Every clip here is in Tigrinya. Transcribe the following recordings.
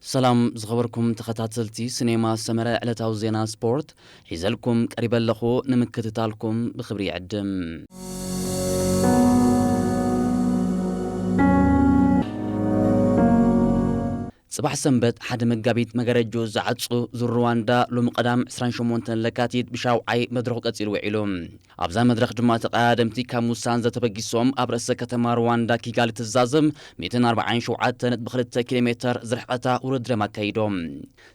ሰላም ዝኸበርኩም ተኸታተልቲ ሲኔማ ሰመረ፣ ዕለታዊ ዜና ስፖርት ሒዘልኩም ቀሪበ ኣለኹ። ንምክትታልኩም ብኽብሪ ይዕድም። ጽባሕ ሰንበት ሓደ መጋቢት መጋረጆ ዝዓጹ ዙር ሩዋንዳ ሎሚ ቀዳም ዕስራን ሸሞንተን ለካቲት ብሻውዓይ መድረኹ ቀጺሉ ውዒሉ። ኣብዛ መድረኽ ድማ ተቐዳደምቲ ካብ ሙሳንዘ ተበጊሶም ኣብ ርእሰ ከተማ ሩዋንዳ ኪጋሊ ትዛዘም ሚእትን ኣርባዓን ሸውዓተን ነጥቢ ክልተ ኪሎ ሜተር ዝርሕቐታ ውድድር እዮም ኣካይዶም።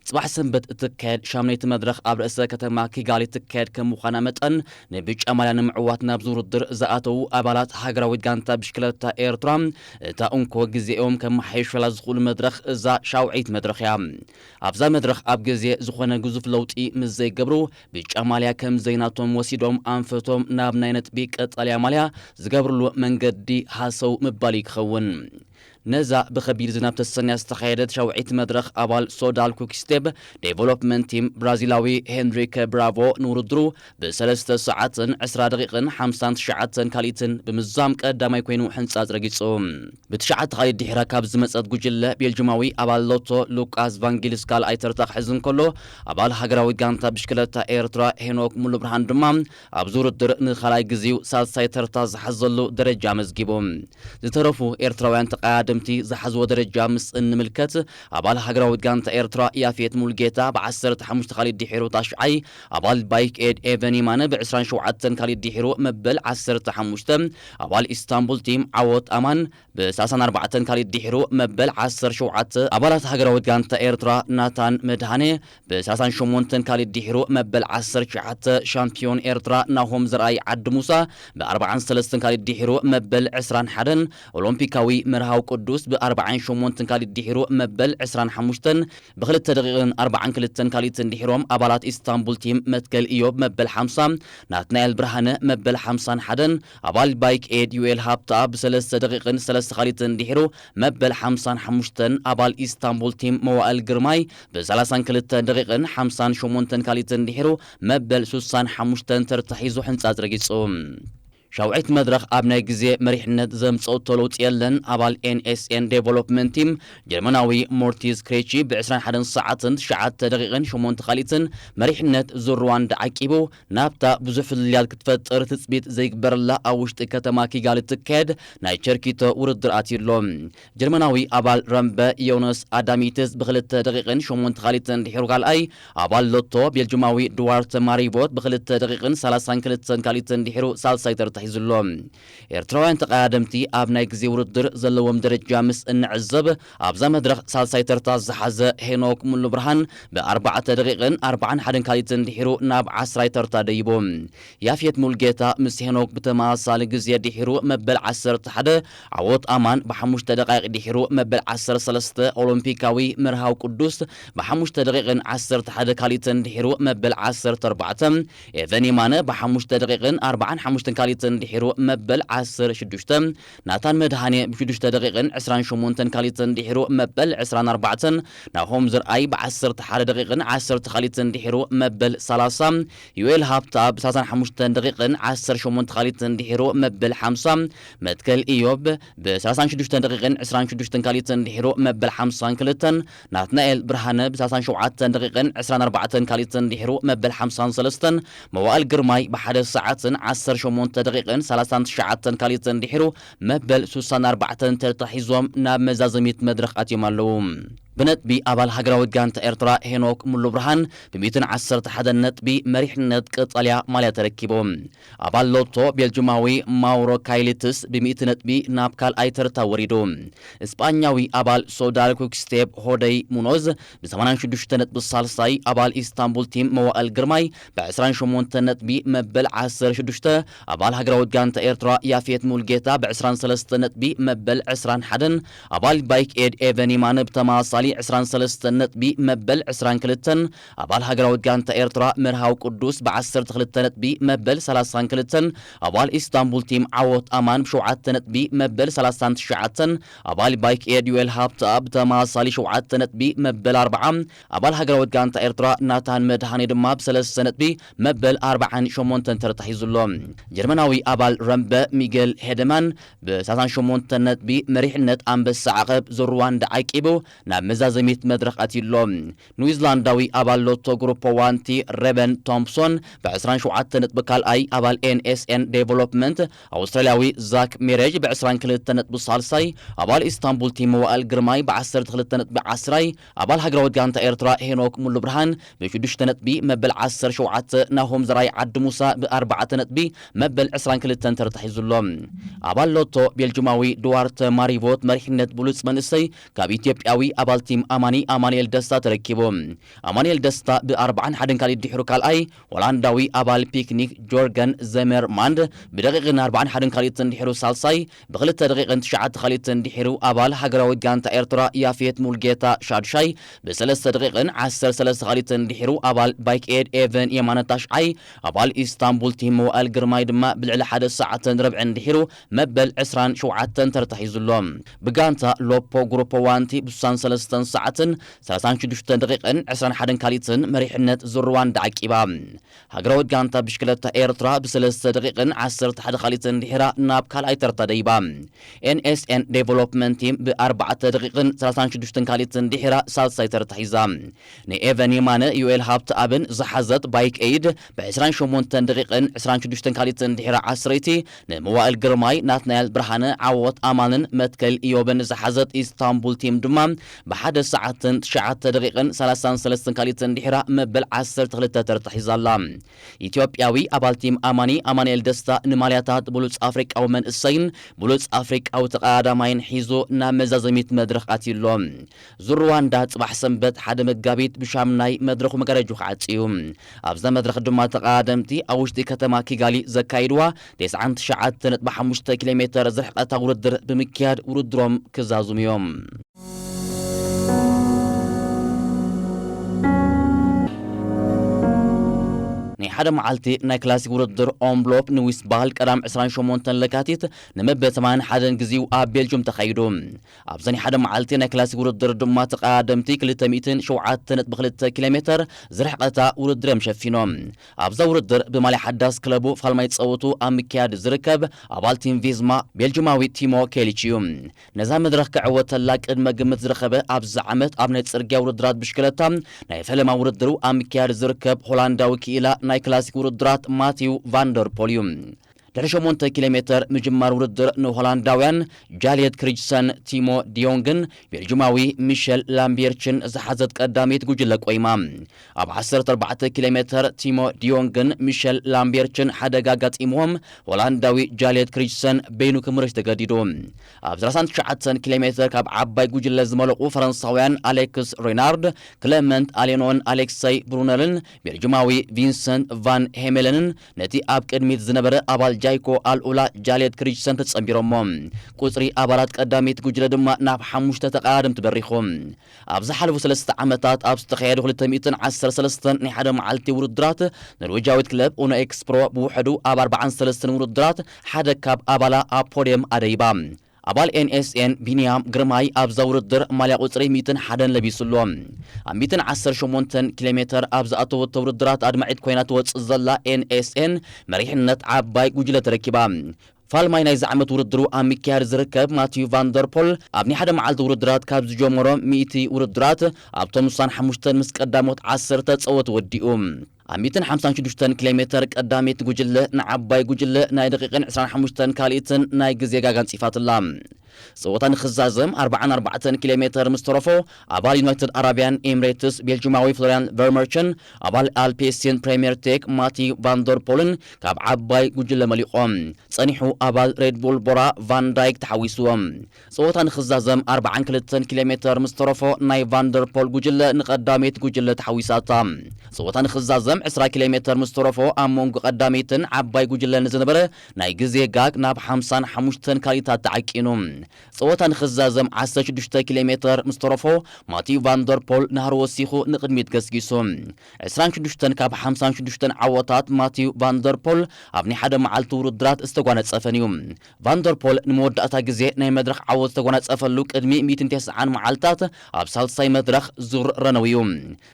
ጽባሕ ሰንበት እትካየድ ሻምነይቲ መድረኽ ኣብ ርእሰ ከተማ ኪጋሊ ትካየድ ከም ምዃና መጠን፣ ንብጫ ማልያ ንምዕዋት ናብዚ ውድድር ዝኣተዉ ኣባላት ሃገራዊት ጋንታ ብሽክለታ ኤርትራ፣ እታ እንኮ ግዜኦም ከመሓየሹላ ዝኽእሉ መድረኽ እዛ ሻውዓይቲ መድረኽ እያ። ኣብዛ መድረኽ ኣብ ግዜ ዝኾነ ግዙፍ ለውጢ ምስ ዘይገብሩ፣ ብጫ ማልያ ከም ዘይናቶም ወሲዶም ኣንፈቶም ናብ ናይ ነጥቢ ቀጠልያ ማልያ ዝገብርሉ መንገዲ ሃሰው ምባል እዩ ክኸውን። ነዛ ብኸቢድ ዝናብ ተሰንያ ዝተኻየደት ሻውዒት መድረኽ፣ ኣባል ሶዳል ኩክስቴፕ ዴቨሎፕመንት ቲም ብራዚላዊ ሄንሪከ ብራቮ ንውድድሩ ብሰለስተ ሰዓትን ዕስራ ደቂቕን ሓምሳን ትሽዓተን ካልኢትን ብምዝዛም ቀዳማይ ኮይኑ ሕንጻጽ ረጊጹ። ብትሽዓተ ካልኢት ድሒራ ካብ ዝመጸት ጉጅለ፣ ቤልጅማዊ ኣባል ሎቶ ሉቃስ ቫንጊልስ ካልኣይ ተርታ ክሕዝ እንከሎ፣ ኣባል ሃገራዊት ጋንታ ብሽክለታ ኤርትራ ሄኖክ ሙሉብርሃን ድማ ኣብዚ ውድድር ንኻልኣይ ግዜኡ ሳልሳይ ተርታ ዝሓዘሉ ደረጃ ኣመዝጊቡ። ዝተረፉ ኤርትራውያን ተቐዳደምቲ ዝሓዝዎ ደረጃ ምስ እንምልከት፣ ኣባል ሃገራዊት ጋንታ ኤርትራ ያፌት ሙልጌታ ብዓሰርተ ሓሙሽተ ካልኢት ድሒሩ ታሽዓይ፣ ኣባል ባይክ ኤድ ኤቨን ይማነ ብዕስራን ሸውዓተን ካልኢት ድሒሩ መበል ዓሰርተ ሓሙሽተ፣ ኣባል ኢስታንቡል ቲም ዓወት ኣማን ብሰላሳን ኣርባዕተን ካልኢት ድሒሩ መበል ዓሰርተ ሸውዓተ፣ ኣባላት ሃገራዊት ጋንታ ኤርትራ ናታን መድሃኔ ብሰላሳን ሸሞንተን ካልኢት ድሒሩ መበል ዓሰርተ ትሽዓተ፣ ሻምፒዮን ኤርትራ ናሆም ዘርኣይ ዓዲ ሙሳ ብኣርባዓን ሰለስተን ካልኢት ድሒሩ መበል ዕስራን ሓደን፣ ኦሎምፒካዊ መርሃዊ ቅዱስ ብኣርባዓን ሸሞንተን ካልኢት ድሒሩ መበል ዕስራን ሓሙሽተን፣ ብክልተ ደቂቕን ኣርባዓን ክልተን ካልኢትን ድሒሮም ኣባላት ኢስታንቡል ቲም መትከል ኢዮብ መበል ሓምሳ፣ ናትናኤል ብርሃነ መበል ሓምሳን ሓደን፣ ኣባል ባይክ ኤድ ዩኤል ሃብታ ብሰለስተ ደቂቕን ሰለስተ ካልኢትን ድሒሩ መበል ሓምሳን ሓሙሽተን፣ ኣባል ኢስታንቡል ቲም መዋእል ግርማይ ብሰላሳን ክልተን ደቂቕን ሓምሳን ሸሞንተን ካልኢትን ድሒሩ መበል ሱሳን ሓሙሽተን ተርታ ሒዙ ሕንጻጽ ረጊጹ። ሻውዒት መድረኽ ኣብ ናይ ግዜ መሪሕነት ዘምጸኦቶ ለውጢ የለን። ኣባል ኤን ኤስ ኤን ዴቨሎፕመንት ቲም ጀርመናዊ ሞርቲዝ ክሬቺ ብዕስራን ሓደን ሰዓትን ትሽዓተ ደቂቕን ሸሞንተ ካልኢትን መሪሕነት ዙር ሩዋንዳ ዓቂቡ፣ ናብታ ብዙሕ ፍልልያት ክትፈጥር ትጽቢት ዘይግበረላ ኣብ ውሽጢ ከተማ ኪጋሊ እትካየድ ናይ ቸርኪቶ ውድድር ኣትዩ ኣሎ። ጀርመናዊ ኣባል ረምበ ዮነስ ኣዳሚትስ ብክልተ ደቂቕን ሸሞንተ ካልኢትን ድሒሩ ካልኣይ፣ ኣባል ሎቶ ቤልጅማዊ ድዋርተ ማሪቮት ብክልተ ደቂቕን ሰላሳን ክልተን ካልኢትን ድሒሩ ሳልሳይ ተርታ ሒዙ ኣሎ። ኤርትራውያን ተቐዳደምቲ ኣብ ናይ ግዜ ውድድር ዘለዎም ደረጃ ምስ እንዕዘብ፣ ኣብዛ መድረኽ ሳልሳይ ተርታ ዝሓዘ ሄኖክ ሙሉ ብርሃን ብኣርባዕተ ደቂቕን ኣርባዓን ሓደን ካልኢትን ድሒሩ ናብ ዓስራይ ተርታ ደይቡ። ያፌት ሙልጌታ ምስ ሄኖክ ብተመሳሳሊ ግዜ ድሒሩ መበል ዓሰርተ ሓደ፣ ዓወት ኣማን ብሓሙሽተ ደቃይቕ ድሒሩ መበል ዓሰርተ ሰለስተ፣ ኦሎምፒካዊ መርሃዊ ቅዱስ ብሓሙሽተ ደቂቕን ዓሰርተ ሓደ ካልኢትን ድሒሩ መበል ዓሰርተ ኣርባዕተ፣ ኤቨን የማነ ብሓሙሽተ ደቂቕን ኣርባዓን ሓሙሽተን ካልኢትን ድሒሩ መበል ዓሰርተ ሽዱሽተ፣ ናታን መድሃኔ ብሽዱሽተ ደቂቕን ዕስራን ሸሞንተን ካልኢትን ድሒሩ መበል ዕስራን ኣርባዕተን፣ ናሆም ዘርኣይ ብዓሰርተ ሓደ ደቂቕን ዓሰርተ ካልኢትን ድሒሩ መበል ሰላሳ፣ ዩኤል ሃብታ ብሰላሳን ሓሙሽተን ደቂቕን ዓሰርተ ሸሞንተ ካልኢትን ድሒሩ መበል ሓምሳ፣ መትከል ኢዮብ ብሰላሳን ሽዱሽተን ደቂቕን ዕስራን ሽዱሽተን ካልኢትን ድሒሩ መበል ሓምሳን ክልተን፣ ናትናኤል ብርሃነ ብሰላሳን ሸውዓተን ደቂቕን ዕስራን ኣርባዕተን ካልኢትን ድሒሩ መበል ሓምሳን ሰለስተን፣ መዋእል ግርማይ ብሓደ ሰዓትን ዓሰርተ ሸሞንተ ደቂቕን ሰላሳን ትሽዓተን ካልኢትን ድሒሩ መበል ሱሳን ኣርባዕተን ተርታ ሒዞም ናብ መዛዘሚት መድረኽ ኣትዮም ኣለዉ። ብነጥቢ ኣባል ሃገራዊት ጋንታ ኤርትራ ሄኖክ ሙሉ ብርሃን ብሚእትን ዓሰርተ ሓደን ነጥቢ መሪሕነት ቀጠልያ ማልያ ተረኪቡ። ኣባል ሎቶ ቤልጅማዊ ማውሮ ካይሊትስ ብሚእቲ ነጥቢ ናብ ካልኣይ ተርታ ወሪዱ። እስጳኛዊ ኣባል ሶዳል ኩክስቴፕ ሆደይ ሙኖዝ ብሰማንያን ሽዱሽተ ነጥቢ ሳልሳይ፣ ኣባል ኢስታንቡል ቲም መዋእል ግርማይ ብዕስራን ሸሞንተን ነጥቢ መበል ዓሰርተ ሽዱሽተ፣ ኣባል ሃገራዊት ጋንታ ኤርትራ ያፌት ሙልጌታ ብዕስራን ሰለስተን ነጥቢ መበል ዕስራን ሓደን፣ ኣባል ባይክ ኤድ ኤቨን ይማነ ብተመሳሳሊ ዕስራን ሰለስተን ነጥቢ መበል ዕስራን ክልተን፣ ኣባል ሃገራዊት ጋንታ ኤርትራ መርሃዊ ቅዱስ ብዓሰርተ ክልተ ነጥቢ መበል ሰላሳን ክልተን፣ ኣባል ኢስታንቡል ቲም ዓወት ኣማን ብሸውዓተ ነጥቢ መበል ሰላሳን ትሽዓተን፣ ኣባል ባይክ ኤድ ዩኤል ሃብታ ብተመሳሳሊ ሸውዓተ ነጥቢ መበል ኣርብዓ፣ ኣባል ሃገራዊት ጋንታ ኤርትራ ናታን መድሃኔ ድማ ብሰለስተ ነጥቢ መበል ኣርባዓን ሸሞንተን ተርታ ሒዙ ኣሎ። ጀርመናዊ ኣባል ረምበ ሚጌል ሄደማን ብሰላሳን ሸሞንተን ነጥቢ መሪሕነት ኣንበሳ ዓቐብ ዙር ሩዋንዳ ዓቂቡ ናብ መዛዘሚት መድረኽ ኣትዩ ኣሎ። ኒውዚላንዳዊ ኣባል ሎቶ ግሩፕ ዋንቲ ረበን ቶምፕሶን ብ ዕስራን ሸውዓተን ነጥቢ ካልኣይ፣ ኣባል ኤንኤስኤን ዴቨሎፕመንት ኣውስትራልያዊ ዛክ ሜሬጅ ብ ዕስራን ክልተን ነጥቢ ሳልሳይ፣ ኣባል ኢስታንቡል ቲም መዋእል ግርማይ ብ ዓሰርተ ክልተ ነጥቢ ዓስራይ፣ ኣባል ሃገራዊት ጋንታ ኤርትራ ሄኖክ ሙሉ ብርሃን ብ ሽዱሽተ ነጥቢ መበል ዓሰርተ ሸውዓተ፣ ናሆም ዘርኣይ ዓዲ ሙሳ ብ ኣርባዕተ ነጥቢ መበል ዕስራን ክልተን ተርታሒዙ ኣሎ። ኣባል ሎቶ ቤልጅማዊ ዱዋርተ ማሪቮት መሪሕነት ብሉጽ መንእሰይ ካብ ኢትዮጵያዊ ኣባል ቲም ኣማኒ ኣማኑኤል ደስታ ተረኪቡ። ኣማኑኤል ደስታ ብ ኣርባዓን ሓደን ካልኢት ድሕሩ ካልኣይ፣ ሆላንዳዊ ኣባል ፒክኒክ ጆርገን ዘመርማንድ ብደቂቕን ኣርባዓን ሓደን ካልኢትን ድሕሩ ሳልሳይ፣ ብክልተ ደቂቕን ትሽዓተ ካልኢትን ድሒሩ ኣባል ሃገራዊት ጋንታ ኤርትራ ያፌት ሙልጌታ ሻድሻይ፣ ብሰለስተ ደቂቕን ዓሰርተ ሰለስተ ካልኢትን ድሒሩ ኣባል ባይክ ኤድ ኤቨን የማነ ታሽዓይ፣ ኣባል ኢስታንቡል ቲም መዋእል ግርማይ ድማ ብልዕሊ ሓደ ሰዓትን ረብዕን ድሒሩ መበል ዕስራን ሸውዓተን ተርታሒዙ ኣሎ። ብጋንታ ሎፖ ግሩፕ ዋንቲ ብስሳን ሰለስተን ሰዓትን ሰላሳን ሽዱሽተን ደቂቕን ዕስራን ሓደን ካልኢትን መሪሕነት ዙር ሩዋንዳ ዓቂባ። ሃገራዊት ጋንታ ብሽክለታ ኤርትራ ብሰለስተ ደቂቕን ዓሰርተ ሓደ ካልኢትን ድሒራ ናብ ካልኣይ ተርታ ደይባ። ኤንኤስኤን ዴቨሎፕመንት ቲም ብኣርባዕተ ደቂቕን ሰላሳን ሽዱሽተን ካልኢትን ድሒራ ሳልሳይ ተርታ ሒዛ። ንኤቨን የማነ ዩኤል ሃብተኣብን ዝሓዘት ባይክ ኤይድ ብ ዕስራን ሸሞንተን ደቂቕን ዕስራን ሽዱሽተን ካልኢትን ድሒራ ዓስረይቲ፣ ንመዋእል ግርማይ፣ ናትናኤል ብርሃነ፣ ዓወት ኣማንን መትከል ኢዮብን ዝሓዘት ኢስታንቡል ቲም ድማ ብሓደ ሰዓትን ትሽዓተ ደቂቕን ሰላሳን ሰለስተን ካልኢትን ድሒራ መበል ዓሰርተ ክልተ ተርታ ሒዛ ኣላ። ኢትዮጵያዊ ኣባል ቲም ኣማኒ ኣማኑኤል ደስታ ንማልያታት ብሉጽ ኣፍሪቃዊ መንእሰይን ብሉጽ ኣፍሪቃዊ ተቐዳዳማይን ሒዙ ናብ መዛዘሚት መድረኽ ኣትዩ ኣሎ። ዙር ሩዋንዳ ጽባሕ ሰንበት ሓደ መጋቢት ብሻምናይ መድረኹ መጋረጅኡ ክዓጽ እዩ። ኣብዛ መድረኽ ድማ ተቐዳደምቲ ኣብ ውሽጢ ከተማ ኪጋሊ ዘካይድዋ ተስዓን ትሽዓተ ነጥቢ ሓሙሽተ ኪሎ ሜተር ዝርሕቐታ ውድድር ብምክያድ ውድድሮም ክዛዝሙ እዮም። ናይ ሓደ መዓልቲ ናይ ክላሲክ ውድድር ኦምብሎፕ ንዊስ በሃል ቀዳም ዕስራን ሸሞንተን ለካቲት ንመበል ሰማንያን ሓደን ግዜኡ ኣብ ቤልጅም ተኻይዱ። ኣብዚ ናይ ሓደ መዓልቲ ናይ ክላሲክ ውድድር ድማ ተቐዳደምቲ ክልተ ሚእትን ሸውዓተን ነጥቢ ክልተ ኪሎ ሜተር ዝርሕቐታ ውድድር እዮም ሸፊኖም። ኣብዛ ውድድር ብማልያ ሓዳስ ክለቡ ፋልማይ ጸወቱ ኣብ ምክያድ ዝርከብ ኣባል ቲም ቪዝማ ቤልጅማዊ ቲሞ ኬሊች እዩ። ነዛ መድረኽ ክዕወተላ ቅድመ ግምት ዝረኸበ ኣብዚ ዓመት ኣብ ናይ ጽርግያ ውድድራት ብሽክለታ ናይ ፈለማ ውድድሩ ኣብ ምክያድ ዝርከብ ሆላንዳዊ ክኢላ ናይ ክላሲክ ውድድራት ማቲው ቫንደርፖል እዩ። ድሕሪ ሸሞንተ ኪሎ ሜተር ምጅማር ውድድር ንሆላንዳውያን ጃልየት ክሪችሰን ቲሞ ዲዮንግን ቤልጅማዊ ሚሸል ላምቤርችን ዝሓዘት ቀዳሚት ጉጅለ ቆይማ። ኣብ ዓሰርተ ኣርባዕተ ኪሎ ሜተር ቲሞ ዲዮንግን ሚሸል ላምቤርችን ሓደጋ ኣጋጢምዎም ሆላንዳዊ ጃልየት ክሪችሰን በይኑ ክምርሽ ተገዲዱ። ኣብ ሰላሳን ትሽዓተን ኪሎ ሜተር ካብ ዓባይ ጉጅለ ዝመለቑ ፈረንሳውያን ኣሌክስ ሬናርድ፣ ክለመንት ኣሌኖን ኣሌክሰይ ብሩነልን ቤልጅማዊ ቪንሰንት ቫን ሄሜለንን ነቲ ኣብ ቅድሚት ዝነበረ ኣባል ጃይኮ ኣልኡላ ጃልየት ክሪችሰን ተጸንቢሮሞ። ቁጽሪ ኣባላት ቀዳሚት ጉጅለ ድማ ናብ ሓሙሽተ ተቐዳደምቲ በሪኹ። ኣብ ዝሓለፉ ሰለስተ ዓመታት ኣብ ዝተኻየዱ ክልተ ሚእትን ዓሰርተ ሰለስተን ናይ ሓደ መዓልቲ ውድድራት ኖርዌጃዊት ክለብ ኡኖ ኤክስፕሮ ብውሕዱ ኣብ ኣርባዓን ሰለስተን ውድድራት ሓደ ካብ ኣባላ ኣብ ፖድየም ኣደይባ። ኣባል ኤንኤስኤን ቢንያም ግርማይ ኣብዛ ውድድር ማልያ ቁጽሪ ሚእትን ሓደን ለቢሱ ኣሎ። ኣብ ሚእትን ዓሰርተ ሸሞንተን ኪሎ ሜተር ኣብ ዝኣተወቶ ውድድራት ኣድማዒት ኮይና ትወጽእ ዘላ ኤንኤስኤን መሪሕነት ዓባይ ጉጅለ ተረኪባ። ፋልማይ ናይዚ ዓመት ውድድሩ ኣብ ምክያድ ዝርከብ ማቲዩ ቫንደርፖል ኣብ ናይ ሓደ መዓልቲ ውድድራት ካብ ዝጀመሮም ሚእቲ ውድድራት ኣብቶም ውሳን ሓሙሽተን ምስ ቀዳሞት ዓሰርተ ጸወት ወዲኡ። ኣብ ሚእትን ሓምሳን ሽዱሽተን ኪሎ ሜተር ቀዳሚት ጉጅለ ንዓባይ ጉጅለ ናይ ደቂቕን ዕስራን ሓሙሽተን ካልኢትን ናይ ግዜ ጋጋ ኣንጺፋትላ። ጸወታ ንኽዛዘም ኣርባዓን ኣርባዕተን ኪሎ ሜተር ምስ ተረፎ ኣባል ዩናይትድ ኣረብያን ኤምሬትስ ቤልጅማዊ ፍሎሪያን ቨርመርችን ኣባል ኣልፔሲን ፕሬምየር ቴክ ማቲ ቫንደርፖልን ካብ ዓባይ ጉጅለ መሊቖም። ጸኒሑ ኣባል ሬድ ቡል ቦራ ቫን ዳይክ ተሓዊስዎም። ጸወታ ንኽዛዘም ኣርባዓን ክልተን ኪሎ ሜተር ምስ ተረፎ ናይ ቫንደርፖል ጉጅለ ንቐዳመይቲ ጉጅለ ተሓዊሳታ። ጸወታ ንኽዛዘም ዕስራ ኪሎ ሜተር ምስ ተረፎ ኣብ መንጎ ቀዳመይትን ዓባይ ጉጅለን ዝነበረ ናይ ግዜ ጋግ ናብ ሓምሳን ሓሙሽተን ካልኢታት ተዓቂኑ። ጸወታ ንኽዛዘም ዓሰርተ ሽዱሽተ ኪሎ ሜተር ምስ ተረፎ ማቲዩ ቫንደርፖል ናህሪ ወሲኹ ንቕድሚት ገስጊሱ። ዕስራን ሽዱሽተን ካብ ሓምሳን ሽዱሽተን ዓወታት ማቲዩ ቫንደርፖል ኣብ ናይ ሓደ መዓልቲ ውድድራት ዝተጓነጸፈን እዩ። ቫንደርፖል ንመወዳእታ ግዜ ናይ መድረኽ ዓወት ዝተጓነጸፈሉ ቅድሚ ሚእትን ተስዓን መዓልታት ኣብ ሳልሳይ መድረኽ ዙር ረነው እዩ።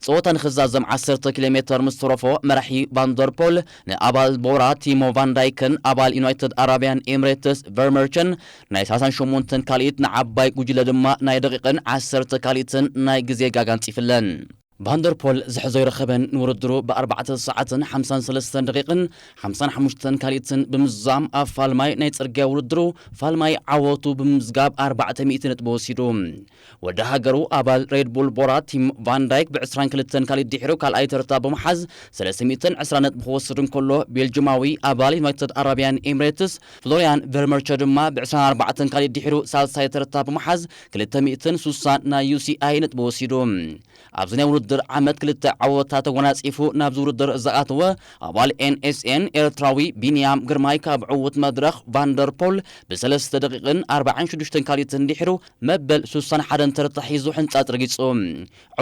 ጸወታ ንኽዛዘም ዓሰርተ ኪሎ ሜተር ምስ ተረፎ መራሒ ቫንደርፖል ንኣባል ቦራ ቲሞ ቫን ዳይክን ኣባል ዩናይትድ ኣረብያን ኤምሬትስ ቨርመርችን ናይ ሰላሳን ሞንተን ካልኢት ንዓባይ ጉጅለ ድማ ናይ ደቂቕን ዓሰርተ ካልኢትን ናይ ግዜ ጋጋ ኣንጺፍለን። ቫንደርፖል ዝሕዞ ይረኸበን ንውድድሩ ብ4 ሰዓትን ሓምሳን ሰለስተን ደቂቕን ሓምሳን ሓሙሽተን ካልኢትን ብምዝዛም ኣብ ፋልማይ ናይ ጽርግያ ውድድሩ ፋልማይ ዓወቱ ብምምዝጋብ ኣርባዕተ ሚእቲ ነጥቢ ወሲዱ። ወዲ ሃገሩ ኣባል ሬድ ቡል ቦራ ቲም ቫን ዳይክ ብ22 ካልኢት ድሒሩ ካልኣይ ተርታ ብምሓዝ ሰለስተ ሚእትን ዕስራን ነጥቢ ክወስድ እንከሎ፣ ቤልጅማዊ ኣባል ዩናይትድ ኣረቢያን ኤምሬትስ ፍሎሪያን ቨርመርቸ ድማ ብ24 ካልኢት ድሒሩ ሳልሳይ ተርታ ብምሓዝ ክልተ ሚእትን ሱሳን ናይ ዩ ሲ ኣይ ነጥቢ ወሲዱ። ኣብዚ ናይ ውድድር ዓመት ክልተ ዓወታት ተጎናጺፉ ናብዚ ውድድር ዝኣተወ ኣባል ኤን ኤስ ኤን ኤርትራዊ ቢንያም ግርማይ ካብ ዕዉት መድረኽ ቫንደርፖል ብሰለስተ ደቂቕን ኣርባዓን ሽዱሽተን ካልኢትን ድሒሩ መበል ሱሳን ሓደን ተርታ ሒዙ ሕንጻጽ ረጊጹ።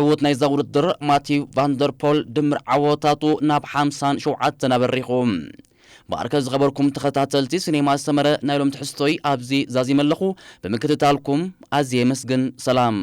ዕዉት ናይዛ ውድድር ማቲው ቫንደርፖል ድምር ዓወታቱ ናብ ሓምሳን ሸውዓተን ኣበሪኹ። ብኣርከ ዝኸበርኩም ተኸታተልቲ ሲኔማ ሰመረ ናይ ሎም ትሕዝቶይ ኣብዚ ዛዚመ ኣለኹ። ብምክትታልኩም ኣዝየ የመስግን። ሰላም።